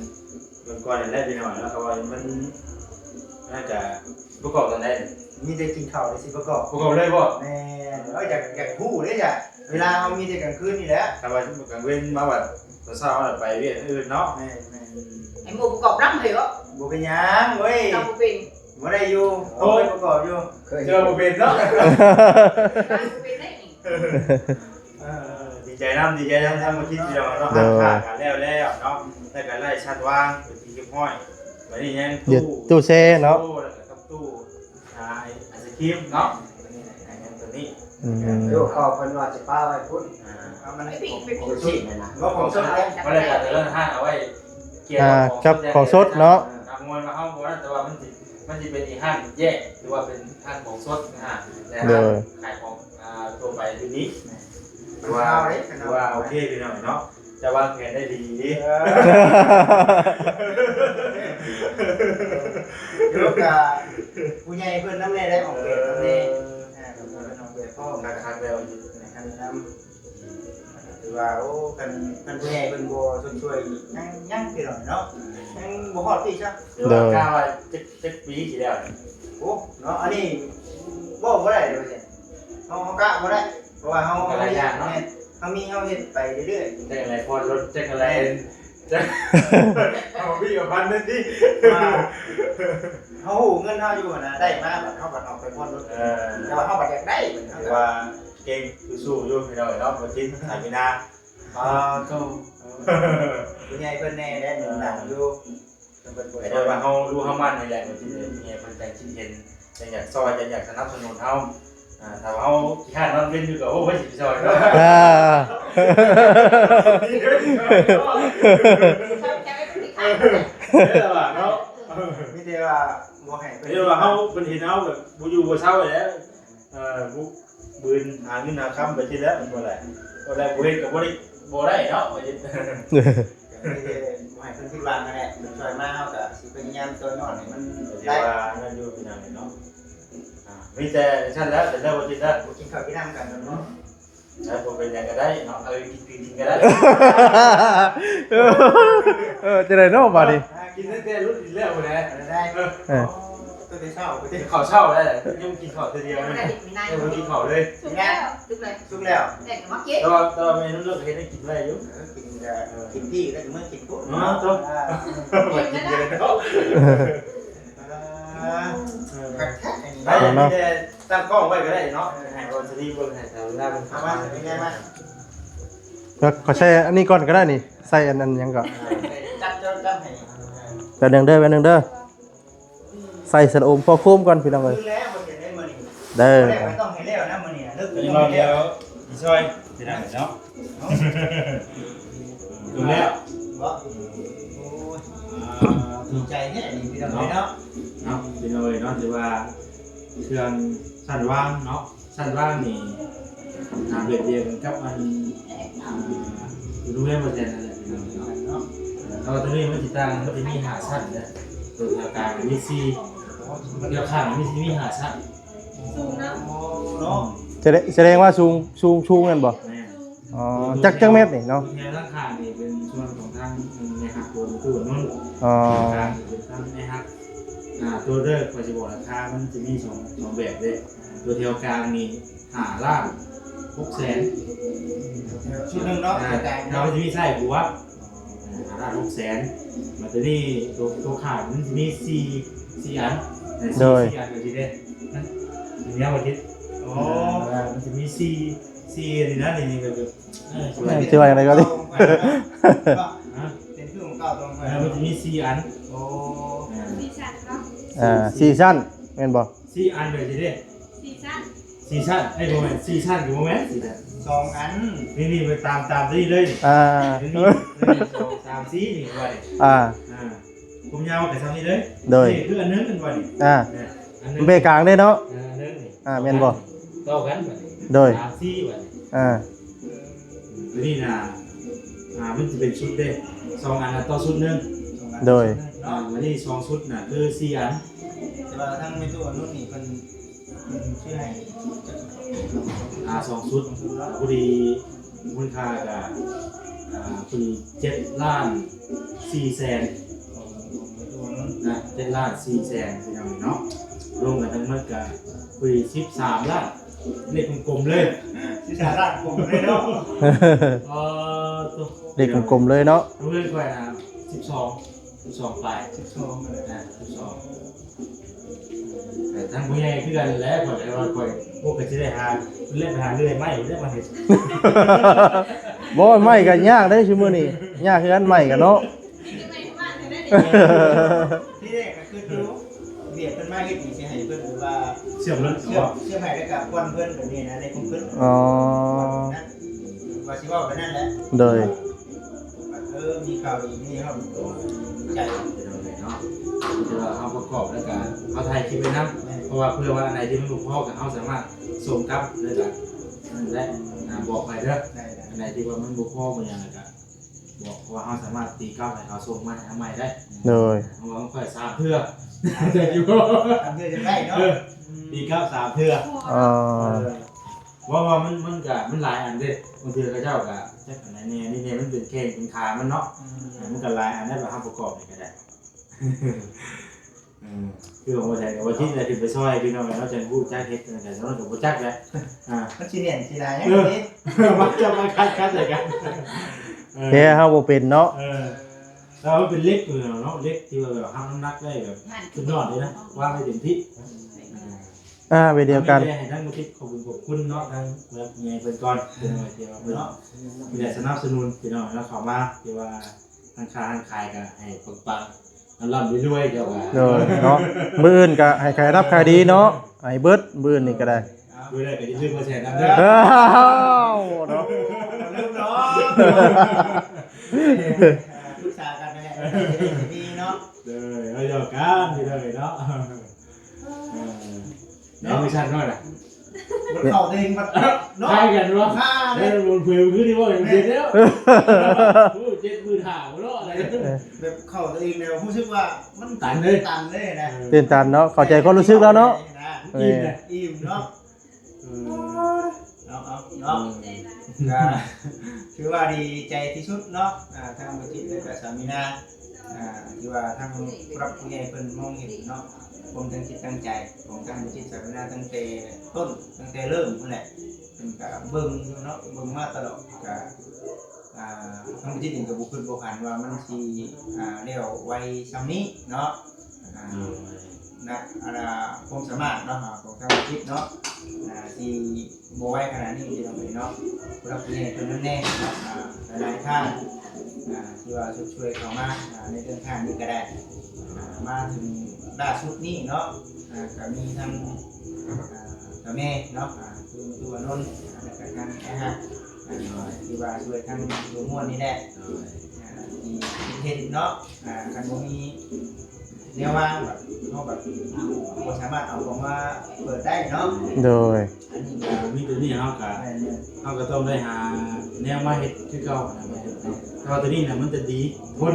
ເບິ່ງກ່ອນນັ້ນແຫຼະພີ່ນ້ອງເນາະ ເພາະວ່າມັນ ມັນກະປະກອບຕອນໃດ? ມີແຕ່ກິນເຂົ້ານີ້ຊິປະກອບ ປະກອບເລີຍບໍ່? ແມ່ນ ເອີ ຢາກ ຢາກຮູ້ເດ້ ຢາກ ເວລາເຮົາມີແຕ່ກາງຄືນນີ້ແຫຼະ ຖ້າວ່າກາງເວັນມາບັດ ຕອນເຊົ້າເຮົາໄປວຽກອື່ນເນາະ. ແມ່ນໆ ໃຫ້ໝູ່ປະກອບນຳເຮີ້ຍເນາະ. ບໍ່ເປັນຫຍັງເວີຍ ເຈົ້າບໍ່ເປັນ ບໍ່ໄດ້ຢູ່ ໂອ້ ປະກອບຢູ່ ເຈົ້າບໍ່ເປັນເນາະ. ເອີ ດີໃຈນຳ ດີໃຈນຳທາງໝູ່ທີ່ເຈົ້າເນາະ ໂດຍ ຮ້ານຄ້າກະແລ້ວແລ້ວເນາະ ແລ້ວກະໄລ່ຊັ້ນວາງເປັນທີ່ຮຽບຮ້ອຍ ບາດນີ້ຍັງ ຢູ່ ຕູ້ ຕູ້ແຊ່ເນາະ ໂອ້ ແລ້ວກະກັບຕູ້ ອ່າ ໄອສຄຣີມເນາະ ໃຫ້ເງິນໂຕນີ້ ອືມ ລູກເຂົາເພິ່ນວ່າຊິປະໄວ້ພຸ້ນ ອ່າ ເອົາມັນ ໄປປີກ ໄປປີກ ຂອງສົດນະ ບໍ່ຂອງສົດເດ້ ບໍ່ໄດ້ການເດີນທາງ ເອົາໄວ້ກ່ຽວ ອ່າ ກັບຂອງສົດເນາະ ອ່າ ມ່ວນວ່າເຮົາບໍ່ນັ້ນ ແຕ່ວ່າມັນຊິ ມັນຊິເປັນອີກຮ້ານແຍກ ຫຼືວ່າເປັນຮ້ານຂອງສົດນະ ແລະ ໂດຍ ຮ້ານຂາຍຂອງ ອ່າ ທົ່ວໄປຢູ່ນີ້ ຖືວ່າ ຖືວ່າໂອເຄພີ່ນ້ອງເນາະ ຈະວາງແຜນໄດ້ດີ. ເອີ ຢູ່ກັບຜູ້ໃຫຍ່ເພິ່ນນຳແດ່ ໄດ້ອອກແບບນຳແດ່ ເອີ ອ່າ ເພິ່ນອອກແບບພ້ອມ ຄັກໆ ແລ້ວ ໃຫ້ຄຳແນະນຳ ຖືວ່າ ໂອ້ ຄັນ ຄັນຜູ້ໃຫຍ່ເພິ່ນບໍ່ຊົດຊ່ວຍ ຍັງ ຍັງພີ່ນ້ອງເນາະ ຍັງບໍ່ຮອດພີ້ຊ້ຳ ຖືວ່າ ໂດຍ ກະວ່າຈັກ ຈັກປີຊິແລ້ວນີ້ ໂອ້ ເນາະ ອັນນີ້ເວົ້າບໍ່ໄດ້ເດ້ ເຮົາ ເຮົາກະບໍ່ໄດ້ ເພາະວ່າເຮົາ ກະຫຼາຍຢ່າງເນາະ ແມ່ນ ເຮົາມີເຮົາເຮັດໄປເລື້ອຍໆ ຈັກອັນໃດຜ່ອນລົດ ຈັກອັນໃດ ເຮົາມີກະພັນໜຶ່ງຕິ ວ່າເຮົາຮູ້ເງິນເຮົາຢູ່ຫັ້ນນະ ໄດ້ມາບັດເຮົາບັດເອົາໄປຜ່ອນລົດ ເອີ ແຕ່ວ່າເຮົາບັດຢາກໄດ້ ຖືວ່າເກັ່ງ ສູ້ໆ ຢູ່ພີ່ນ້ອງເນາະ ບໍ່ຈິດ ສາຍມີນາ ອ່າ ໂຕ ຜູ້ໃຫຍ່ເພິ່ນແດ່ແຫຼະ ໜູນຫຼັງຢູ່ ເພິ່ນບໍ່ ແຕ່ວ່າເຮົາ ເຮົາດຸເຮົາໝັ່ນນີ້ແຫຼະ ຜູ້ໃຫຍ່ເພິ່ນຈັ່ງຊິເຫັນ ຈັ່ງຢາກຊ່ອຍ ຈັ່ງຢາກສະໜັບສະໜູນເຮົາ ອ່າ ຖ້າວ່າເຮົາຂີ້ຄ້ານນອນເວັນຢູ່ກະ ໂອ້ ໃຜຊິໄປຊ່ອຍເນາະ ອ່າ ເອີ ວ່າເນາະ ມີແຕ່ວ່າບໍ່ໃຫ້ເພິ່ນ ມີແຕ່ວ່າເຮົາ ເພິ່ນເຫັນເຮົາແບບບໍ່ຢູ່ບໍ່ເຊົາແຫຼະ ເອີ ບຸກບືນຫາເງິນຫາຄຳໄປຊີ້ແຫຼະ ມັນບໍ່ໄດ້ ບໍ່ໄດ້ ບໍ່ເຮັດກະບໍ່ໄດ້ ບໍ່ໄດ້ເນາະ ບໍ່ເຮັດ ກະມີແຕ່ບໍ່ໃຫ້ເພິ່ນຜິດຫວັງຫັ້ນແຫຼະ ເພິ່ນຊ່ອຍມາເຮົາກະຊິພະຍາຍາມຕໍ່ຍອດໃຫ້ມັນໄດ້ ວ່ານັ້ນຢູ່ພີ່ນ້ອງເນາະ ອ່າ ມີແຕ່ຊັ້ນແຫຼະ ແຕ່ເລີກບໍ່ກິນແລ້ວ ບໍ່ກິນເຂົ້າກິນນ້ຳກັນເນາະ ແລ້ວບໍ່ເປັນຫຍັງກະໄດ້ເນາະ ເອີ ກິນ ກິນ ກິນກະໄດ້ ເອີ ຈັ່ງໃດເນາະບາດນີ້ ກິນຕັ້ງແຕ່ລຸ້ນແລ້ວພຸ້ນແຫຼະ ໄດ້ ເອີ ເອີ ເຂົ້າເຊົ້າ ກິນເຂົ້າເຊົ້າແລ້ວ ຍັງບໍ່ກິນເຂົ້າເທື່ອດຽວ ຍັງບໍ່ໄດ້ກິນເຂົ້າເລີຍ ສຸກແລ້ວ ສຸກແລ້ວ ແຕ່ກະມາກິນ ແຕ່ວ່າ ແຕ່ວ່າແມ່ນຸ່ນເລີກເຮັດໃຫ້ກິນໄດ້ຢູ່ ເອີ ກິນກະ ເອີ ກິນພີ້ແລ້ວກະເມືອກິນພຸ້ນ ເນາະ ໂຕ ກິນກະໄດ້ ອ່າ ຄັກແທ້ອັນນີ້ ໄດ້ ເນາະ ມີແຕ່ຕັ້ງກ້ອງໄວ້ກະໄດ້ເນາະ ໃຫ້ເຮົາຊິເບິ່ງໃຫ້ເວລາເບິ່ງ ເອົາມາ ເອົາມາ ເອົາມາ ເອີ ຂໍແຊ່ອັນນີ້ກ່ອນກະໄດ້ນີ້ ໃສ່ອັນ ອັນຫຍັງກະ ຈັບ ຈັບ ຈັບໃຫ້ ແປັບໜຶ່ງເດີ ແປັບໜຶ່ງເດີ ໃສ່ສະໂອມພໍໂຄມກ່ອນພີ່ນ້ອງເອີຍ ຄືແລ້ວບໍ່ເຫັນໄດ້ມື້ນີ້ ເດີ ບໍ່ໄດ້ໄປຕ້ອງໃຫ້ແລ້ວນະມື້ນີ້ນະ ເລີກໄປຕ້ອງໃຫ້ແລ້ວ ອີຊອຍ ພີ່ນ້ອງເນາະ ເອົາ ຕົວແລ້ວ ບໍ່ ໂອ້ຍ ອ່າ ດີໃຈແທ້ນີ້ພີ່ນ້ອງເອີຍເນາະ ເນາະ ພີ່ນ້ອງເອີຍເນາະ ຖືວ່າເຄື່ອງຊັ້ນວາງເນາະ ຊັ້ນວາງນີ້ ອ່າ ແບບດຽວກັນກັບອັນ ອ່າ ຢູ່ໂຮງແຮມບໍ່ແຊນນັ້ນແຫຼະ ພີ່ນ້ອງເນາະ ແຕ່ວ່າໂຕນີ້ມັນຊິຕ່າງ ມັນຊິມີຫ້າຊັ້ນເດີ ໂຕທາງກາງມີສີ່ ແຖວຂ້າງມີ ມີຫ້າຊັ້ນ ສູງນະ ເນາະ ສະແດງ ສະແດງວ່າສູງ ສູງ ສູງແມ່ນບໍ່? ແມ່ນ ອໍ ຈັກ ຈັກແມັດນີ້ເນາະ? ແຖວທາງຂ້າງນີ້ເປັນສ່ວນຂອງທາງແມ່ຮັກໂຕຕູ້ນັ້ນ ອໍ ທາງຂ້າງນີ້ເປັນທາງແມ່ຮັກ ອ່າ ໂຕເດີ ຂ້ອຍຊິບອກລາຄາ ມັນຊິມີສອງ ສອງແບບເດ້ ໂຕແຖວກາງນີ້ຫ້າລ້ານຫົກແສນ ຊຸດໜຶ່ງເນາະ ອ່າ ແຖວກາງ ແລ້ວມັນຊິມີຊ້າຍຂວາ ອ່າ ຫ້າລ້ານຫົກແສນ ບາດໂຕນີ້ໂຕ ໂຕຂ້າງມັນຊິມີສີ່ ສີ່ອັນ ໂດຍ ສີ່ອັນກະຊິເດ້ ມັນຊິຍາວກວ່າທິດ ອໍ ອ່າ ມັນຊິມີສີ່ ສີ່ອັນນີ້ນະ ນີ້ ນີ້ແບບ ເອີ ຊິວ່າຈັ່ງໃດກໍດີ ຮະ ເປັນຄືຂອງເກົ່າຕົວ ເອີ ມັນຊິມີສີ່ອັນ ໂອ້ ອ່າ ສີ່ຊັ້ນເນາະ ອ່າ ສີ່ຊັ້ນແມ່ນບໍ່? ສີ່ອັນແບບຊີ້ເດ້ ສີ່ຊັ້ນ ສີ່ຊັ້ນ ເອີຍ ບໍ່ແມ່ນ ສີ່ຊັ້ນກໍບໍ່ແມ່ນ ສີ່ຊັ້ນ ສອງອັນ ນີ້ໆ ໄປຕາມ ຕາມນີ້ເລີຍ ອ່າ ນີ້ ໜຶ່ງ ສອງ ສາມ ສີ່ ນີ້ວ່ານີ້ ອ່າ ອ່າ ຄວາມຍາວກໍຊ່ຳນີ້ເລີຍ ໂດຍ ນີ້ຄືອັນໜຶ່ງ ອັນວ່ານີ້ ອ່າ ເອີ ອັນໜຶ່ງ ເບກາງເດ້ເນາະ ເອີ ອັນໜຶ່ງນີ້ ອ່າ ແມ່ນບໍ່? ຕໍ່ກັນບັດນີ້ ໂດຍ ສາມ ສີ່ ບັດນີ້ ອ່າ ຕົວນີ້ນະ ອ່າ ມັນຈະເປັນຊຸດເດ້ ສອງອັນນະຕໍ່ຊຸດໜຶ່ງ ໂດຍ ອ່າ ບັດນີ້ສອງຊຸດນະຄືສີ່ອັນ ແຕ່ວ່າທາງແມ່ຕູ້ອະນຸນີ້ເພິ່ນ ເພິ່ນຊື້ໃຫ້ ອ່າ ສອງຊຸດ ພໍດີມູນຄ່າກະ ອ່າ ເພິ່ນເຈັດລ້ານສີ່ແສນ ຂອງ ຂອງແມ່ຕູ້ອະນຸນະ ເຈັດລ້ານສີ່ແສນ ພີ່ນ້ອງເນາະ ລວມກັນທັງໝົດກະພໍດີສິບສາມລ້ານ ເລກກົມໆເລີຍ ສິບສາມລ້ານກົມເລີຍເນາະ ອໍ ໂຕ ເລກກົມໆເລີຍເນາະ ເຮືອນຂ້ອຍນະ ສິບສອງ ສິບສອງປາຍ ສິບສອງ ອ່າ ສິບສອງ ແຕ່ທາງຜູ້ໃຫຍ່ຄືກັນແຫຼະ ຂ້ອຍກໍວ່າຂ້ອຍ ໂອ້ ກໍຊິໄດ້ຫາ ເລີຍໄປຫາເລື່ອຍໄມ້ເລີຍມາເຮັດ ບໍ່ ໄມ້ກໍຍາກເດ້ຊຸມື້ນີ້ ຍາກຄືກັນໄມ້ກໍເນາະ ທີແລກກໍຄືຢູ່ ວຽກເພິ່ນມາເຮັດນີ້ຊິໃຫ້ເພິ່ນ ຫຼືວ່າເຊື່ອມລົດ ເຊື່ອມ ເຊື່ອມໃຫ້ ແລ້ວກໍປ່ອນເພິ່ນແບບນີ້ນະ ໃນຂອງເພິ່ນ ອໍ ວ່າຊິເວົ້າໄປນັ້ນແຫຼະ ໂດຍ ເອີ ມີຂ່າວດີນີ້ເຮົາດີໃຈ ເນາະ ແຕ່ວ່າເຮົາປະກອບ ແລ້ວກະເຮົາຖ່າຍຄລິບໄວ້ນຳ ເພາະວ່າເພື່ອວ່າອັນໃດທີ່ມັນບໍ່ພໍກໍເຮົາສາມາດສົ່ງກັບ ແລ້ວກະນັ້ນແຫຼະ ອ່າ ບອກໄປເດີ ໄດ້ໆ ອັນໃດທີ່ວ່າມັນບໍ່ພໍບໍ່ຫຍັງ ແລ້ວກະບອກ ເພາະວ່າເຮົາສາມາດຕີກັບໃຫ້ເຂົາສົ່ງມາໃຫ້ເຮົາໃໝ່ໄດ້ ໂດຍ ເພາະວ່າຂອງຂ້ອຍສາມເທື່ອ ແຕ່ຢູ່ ສາມເທື່ອຈັ່ງໄດ້ເນາະ ເອີ ຕີກັບສາມເທື່ອ ອໍ ເອີ ເພາະວ່າມັນ ມັນກະ ມັນຫຼາຍອັນເດ້ ບາງເທື່ອເຂົາເຈົ້າກະຈັກອັນໃດແນ່ນີ້ແນ່ ມັນເປັນແຂ້ງເປັນຂາມັນເນາະ ອືມ ເອີ ມັນກະຫຼາຍອັນໃດ ແບບເຮົາປະກອບນີ້ກະໄດ້ ເອີ ຄືຂອງບໍ່ແທ້ກະບໍ່ຈິດແຫຼະ ຂຶ້ນໄປຊ່ອຍພີ່ນ້ອງເນາະ ຈັ່ງຮູ້ຈັກເຮັດຈັ່ງໃດ ສຳນັ້ນກະບໍ່ຈັກແຫຼະ ອ່າ ມັນຊິແໜ້ນຊິຫຼາຍຫຍັງ ເອີ ນີ້ ມັນຈະມາຂັດໆໃສ່ກັນ ເອີ ແທ້ເຮົາບໍ່ເປັນເນາະ ເອີ ແຕ່ວ່າມັນເປັນເຫຼັກຢູ່ແລ້ວເນາະ ເຫຼັກທີ່ວ່າແບບຮັບນ້ຳໜັກໄດ້ແບບສຸດຍອດເລີຍນະ ວາງໄດ້ເຕັມທີ່ ອ່າ ແບບດຽວກັນ ກໍມີແຕ່ໃຫ້ທາງບໍ່ຈິດຂອບຄຸນຂອບຄຸນເນາະ ທາງຜູ້ຫຼັກຜູ້ໃຫຍ່ເພິ່ນກ່ອນ ເພິ່ນວ່າທີ່ວ່າເນາະ ເພິ່ນໄດ້ສະໜັບສະໜູນພີ່ນ້ອງເນາະ ເຂົ້າມາ ທີ່ວ່າຮ້ານຄ້າຮ້ານຂາຍກໍໃຫ້ປັງໆ ລ່ຳໆລວຍໆ ເຈົ້າວ່າ ໂດຍເນາະ ມື້ອື່ນກໍໃຫ້ຂາຍດິບຂາຍດີເນາະ ໃຫ້ເບິດມື້ອື່ນນີ້ກໍໄດ້ ມື້ແລກກໍຢ່າລືມມາແຊນຳເດີ ອ້າວເນາະ ລືມເນາະ ປຶກສາກັນນັ້ນແຫຼະ ດີເນາະ ເດີ ເອົາຢອກກັນເດີເນາະ ເອີ ເນາະ ເນາະ ມີຊັ້ນໜ້ອຍລະ ມັນເຂົ້າເອງມັນເນາະ ຄ້າຍກັນວະ ເອີ ມັນເຜີຍຄືທີ່ວ່າເຫັນແລ້ວ ໂອ້ ເຈັດໝື່ນຫ້າບໍ່ເນາະ ອະໄລ ແບບເຂົ້າຕົວເອງແລ້ວຮູ້ສຶກວ່າມັນຕັນເລີຍ ຕັນເລີຍນະ ຕື່ນຕັນເນາະ ເຂົ້າໃຈຄວາມຮູ້ສຶກລາວເນາະ ອີ່ມນະ ອີ່ມເນາະ ເອີ ເອົາ ເອົາ ເນາະ ກໍຖືວ່າດີໃຈທີ່ສຸດເນາະ ອ່າ ທາງບໍ່ຈິດ ແລະກະສາວມີນາ ອ່າ ທີ່ວ່າທາງຜູ້ຫຼັກຜູ້ໃຫຍ່ເພິ່ນມອງເຫັນເນາະ ຄວາມຕັ້ງຈິດຕັ້ງໃຈຂອງທາງບໍ່ຈິດ ສາວມີນາ ຕັ້ງແຕ່ຕົ້ນ ຕັ້ງແຕ່ເລີ່ມພຸ້ນແຫຼະ ເພິ່ນກະເບິ່ງຢູ່ເນາະ ເບິ່ງມາຕະຫຼອດ ກະ ອ່າ ທາງບໍ່ຈິດເອງກໍບໍ່ຄິດບໍ່ຝັນວ່າມັນຊິ ອ່າ ແລ້ວໄວສ່ຳນີ້ເນາະ ອ່າ ໂດຍ ນະ ອັນນ່າ ຄວາມສາມາດເນາະ ຂອງທາງບໍ່ຈິດເນາະ ອ່າ ຊິບໍ່ໄວຂະໜາດນີ້ ພີ່ນ້ອງເອີຍເນາະ ຜູ້ຫຼັກຜູ້ໃຫຍ່ເພິ່ນນຳແນ່ເນາະ ອ່າ ຫຼາຍໆທ່ານ ອ່າ ທີ່ວ່າຊົດຊ່ວຍເຂົ້າມາ ອ່າ ໃນເລື່ອງຮ້ານນີ້ກໍໄດ້ ອ່າ ມາເຖິງລ່າສຸດນີ້ເນາະ ອ່າ ກໍມີທັງ ອ່າ ເຈົ້າແມ່ເນາະ ອ່າ ຄືແມ່ຕູ້ອານົນ ແລ້ວກໍທາງອ້າຍຮັກ ອ່າ ທີ່ວ່າຊ່ວຍທາງລຸງມ່ວນນີ້ແຫຼະ ອ່າ ທີ່ເຮັດເນາະ ອ່າ ຄັນບໍ່ມີແນວວາງແບບ ເຮົາແບບບໍ່ສາມາດເອົາອອກມາເປີດໄດ້ເນາະ ໂດຍ ອັນນີ້ກໍມີຕົວນີ້ເຮົາກໍ ແມ່ນໆ ເຮົາກໍຕ້ອງໄດ້ຫາແນວມາເຮັດຄືເກົ່ານະ ແຕ່ວ່າຕົວນີ້ນະມັນຈະດີທົນ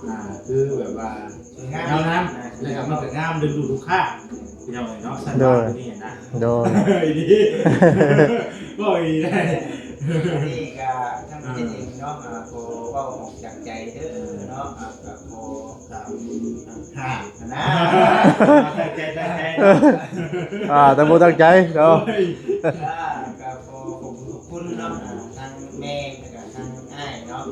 ອ່າ ຄືແບບວ່າ ສວຍງາມ ຍາວນານ ອ່າ ແລ້ວກໍມັນກໍງາມດຶງດູດລູກຄ້າ ພີ່ນ້ອງເອີຍເນາະ ຊັ້ນ ໂດຍ ວ່າຕົວນີ້ນະ ໂດຍ ອີ່ຫຼີ ເວົ້າອີ່ຫຼີ ອັນນີ້ກໍທາງ ອ່າ ເຮັດເອງເນາະ ອ່າ ຂໍເວົ້າອອກຈາກໃຈເດີເນາະ ອ່າ ກໍຂໍກາບ ອ່າ ນະ ຕັ້ງໃຈ ຕັ້ງໃຈເນາະ ອ່າ ແຕ່ບໍ່ຕັ້ງໃຈເນາະ ໂອ້ຍ ອ່າ ກໍຂໍຂອບຄຸນຂອບຄຸນເນາະ ອ່າ ທາງແມ່ ແລ້ວກໍທາງອ້າຍເນາະ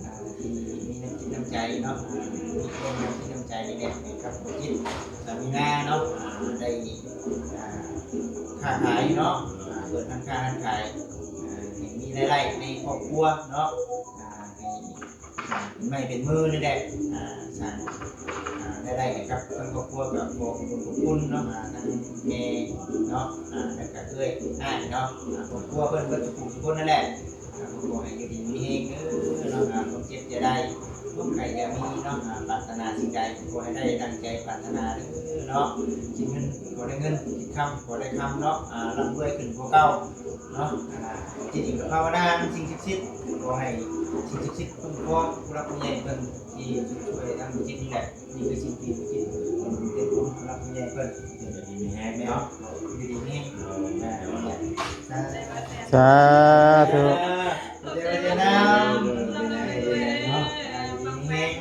ອ່າ ທີ່ມີນ້ຳຈິດນ້ຳໃຈເນາະ ອ່າ ມີຄວາມນ້ຳຈິດນ້ຳໃຈນີ້ແຫຼະ ໃຫ້ກັບຜູ້ຈິດ ສາມີນາເນາະ ອ່າ ໄດ້ ອ່າ ຄ້າຂາຍເນາະ ອ່າ ເປີດຮ້ານຄ້າຮ້ານຂາຍ ອ່າ ໃຫ້ມີລາຍໄດ້ໃນຄອບຄົວເນາະ ອ່າ ໃຫ້ ເປັນໄມ້ເປັນມືນີ້ແຫຼະ ອ່າ ສ້າງ ອ່າ ລາຍໄດ້ໃຫ້ກັບທາງຄອບຄົວ ກໍຂໍຂອບຄຸນຂອບຄຸນເນາະ ອ່າ ທາງແມ່ເນາະ ອ່າ ແລ້ວກໍເອື້ອຍອ້າຍເນາະ ອ່າ ຄອບຄົວເພິ່ນເບິດທຸກຜູ້ທຸກຄົນນັ້ນແຫຼະ ອ່າ ຂໍໃຫ້ຢູ່ດີມີແຮງເດີເນາະ ອ່າ ຄວາມເຈັບຢ່າໄດ້ ຄວາມໄຂ້ຢ່າມີເນາະ ອ່າ ປາດຖະໜາສິ່ງໃດ ຂໍໃຫ້ໄດ້ດັ່ງໃຈປາດຖະໜາເດີເນາະ ກິນເງິນຂໍໄດ້ເງິນ ກິນຄຳຂໍໄດ້ຄຳເນາະ ອ່າ ລ່ຳລວຍຂຶ້ນກວ່າເກົ່າ ເນາະ ອ່າ ເຈດີກໍພາວະນານຳສິ່ງສັກສິດ ຂໍໃຫ້ສິ່ງສັກສິດຄຸ້ມຄອງຜູ້ຫຼັກຜູ້ໃຫຍ່ເພິ່ນທີ່ຊ່ວຍທາງຈິດນີ້ແຫຼະ ນີ້ຄືສິ່ງທີ່ຈິດເປັນບຸນຜູ້ຫຼັກຜູ້ໃຫຍ່ເພິ່ນ ຢູ່ດີມີແຮງເນາະ ຢູ່ດີມີແຮງ ເອີ ນັ້ນແຫຼະ ສາທຸ ເດີນາ ເນາະ ຢູ່ດີມີແຮງ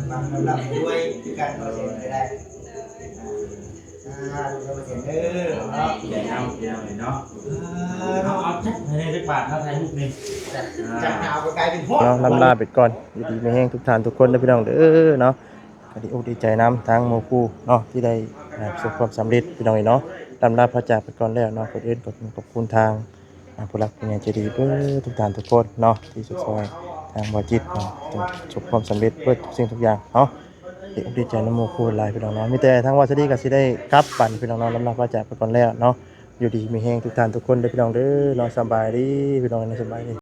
ຟັງລຳລວຍຄືກັນ ບໍ່ເສຍໄດ້ ອ່າ ອ່າ ເດີນາ ເດີນາ ເນາະ ເອົາ ເອົາຈັກໃຫ້ໄດ້ຈັກບາດເນາະ ຖ່າຍຮູບນີ້ ຈາກໜາວກໍກາຍເປັນຮ້ອນ ເນາະ ລຳລາໄປກ່ອນ ຢູ່ດີມີແຮງທຸກທ່ານທຸກຄົນເດີພີ່ນ້ອງເດີເນາະ ກໍດີອົກດີໃຈນຳທາງໝູ່ຄູ່ເນາະ ທີ່ໄດ້ ອ່າ ປະສົບຄວາມສຳເລັດພີ່ນ້ອງເອີຍເນາະ ລຳລາພາຈາກໄປກ່ອນແລ້ວເນາະ ກ່ອນອື່ນກໍຂອບຄຸນທາງ ອ່າ ຜູ້ຫຼັກຜູ້ໃຫຍ່ໃຈດີເບິດທຸກທ່ານທຸກຄົນເນາະ ທີ່ຊ່ວຍຊ່ອຍທາງບໍ່ຈິດເນາະ ປະສົບຄວາມສຳເລັດເບິດທຸກສິ່ງທຸກຢ່າງເນາະ ດີອົກດີໃຈນຳໝູ່ຄູ່ຫຼາຍພີ່ນ້ອງເນາະ ມີແຕ່ທາງວ່າສະດີກໍຊິໄດ້ກັບບັດນີ້ພີ່ນ້ອງເນາະ ລຳລາພາຈາກໄປກ່ອນແລ້ວເນາະ ຢູ່ດີມີແຮງທຸກທ່ານທຸກຄົນເດີພີ່ນ້ອງເດີເນາະ ສະບາຍດີພີ່ນ້ອງເນາະ ສະບາຍດີ.